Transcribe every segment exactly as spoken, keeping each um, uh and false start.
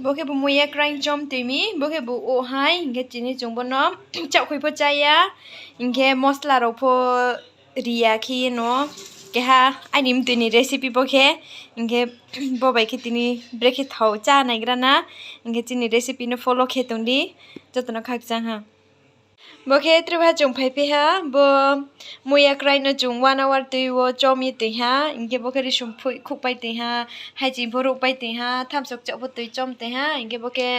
Bo khe bo muiya kraing chom tui mi, bo khe bo o hai, hing khe chini chung bo no chaohkhoi pho chá ya, hing khe mosla rao pho ri ya khe ye no, keha aini mtui ni recipe bo khe, hing khe bo bai khe tini brekhe thao chá naigra na, hing khe chini recipe no follow khe tong di, joto no khakchang ha. Bo khe tre ha chung phaiphi ha, bo muiya kraing no chung one hour tui wo chom ye tui ha, hing khe bo khe risum phoih khouhpai tui ha, haiching pho ruhpai tui ha, thamsok chaoh pho tui chom tui ha, hing khe bo khe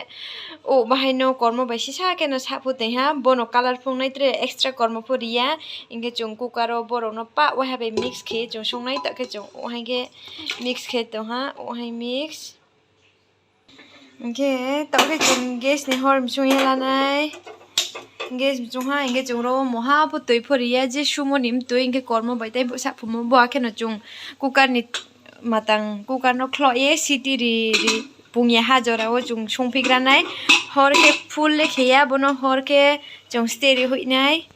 o bahai no kormo bai sisa khe no sah pho tui ha, bo no colour phung nai tre extra kormo pho ri ya, hing khe chung cooker wo bo rao no pah waiha bai mix khe chung sung nai, taoh khe chung o hai khe mix khe tong ha, o hai mix. Hing khe taoh khe chung gas ni hor mchung ye la nai. Gas mchung ha, hing khe chung ro wo moha pho tui pho ri ya, je sumo ni mtui, hing khe kormo bai tei sah phumo bo, akhe no chung cooker ni matang cooker no khloh ye siti ri ri pung ya ha jora wo chung sungphigra nai. Hor khe full le khe ya, bo no hor khe chung steri hoih nai.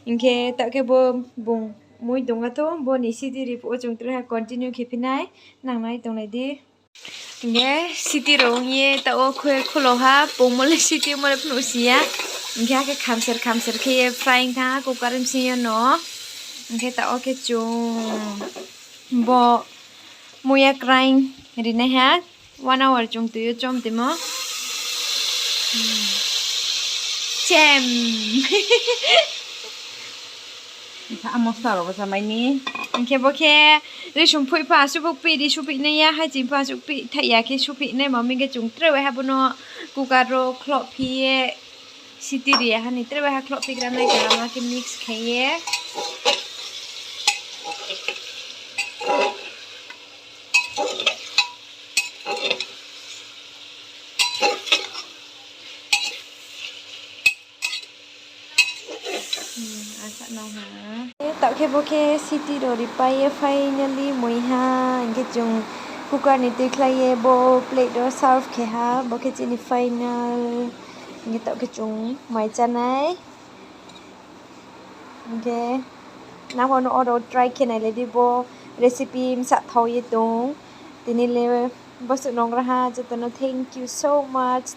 Hing khe taoh khe bo bung mui tong a tho, bo ni siti ri phuh wo chung tre ha continue khe phi nai, nang nai tonglai di. Hing khe siti rao ong ye taoh wo khe khulo ha, pungmo le siti mo le phnuh si ya. Hing khe akhe khamser khamser khe ye frying thanng ha cooker bsing yo no. Hing khe taoh wo khe chung bo muiya kraing ri nai ha, one hour chung tui yo chom tuimo. Chem. Sa mosla rao bo sa mai ni. Hing khe bo khe risum phoih pho asuh pho pih ri supih nai ya, haiching pho asuh pih thaih ya khe supih nai, ma mi khe chung tre waiha bo no cooker wo khloh phi ye siti ri ya ha ni tre waiha khloh phigra nai, kaham khe mix khe ye. Taoh khe bo khe siti rao ripai ye finally moi ha, hing khe chung cooker ni tuikhlai ye bo plate wo serve khe ha, bo khe chini final. Hing khe taoh khe chung mai chá nai. Hing khe nang pho no oro try khe nailai di, bo recipe bsa thao ye tong. Tini le bosuh nongra ha, joto no thank you so much.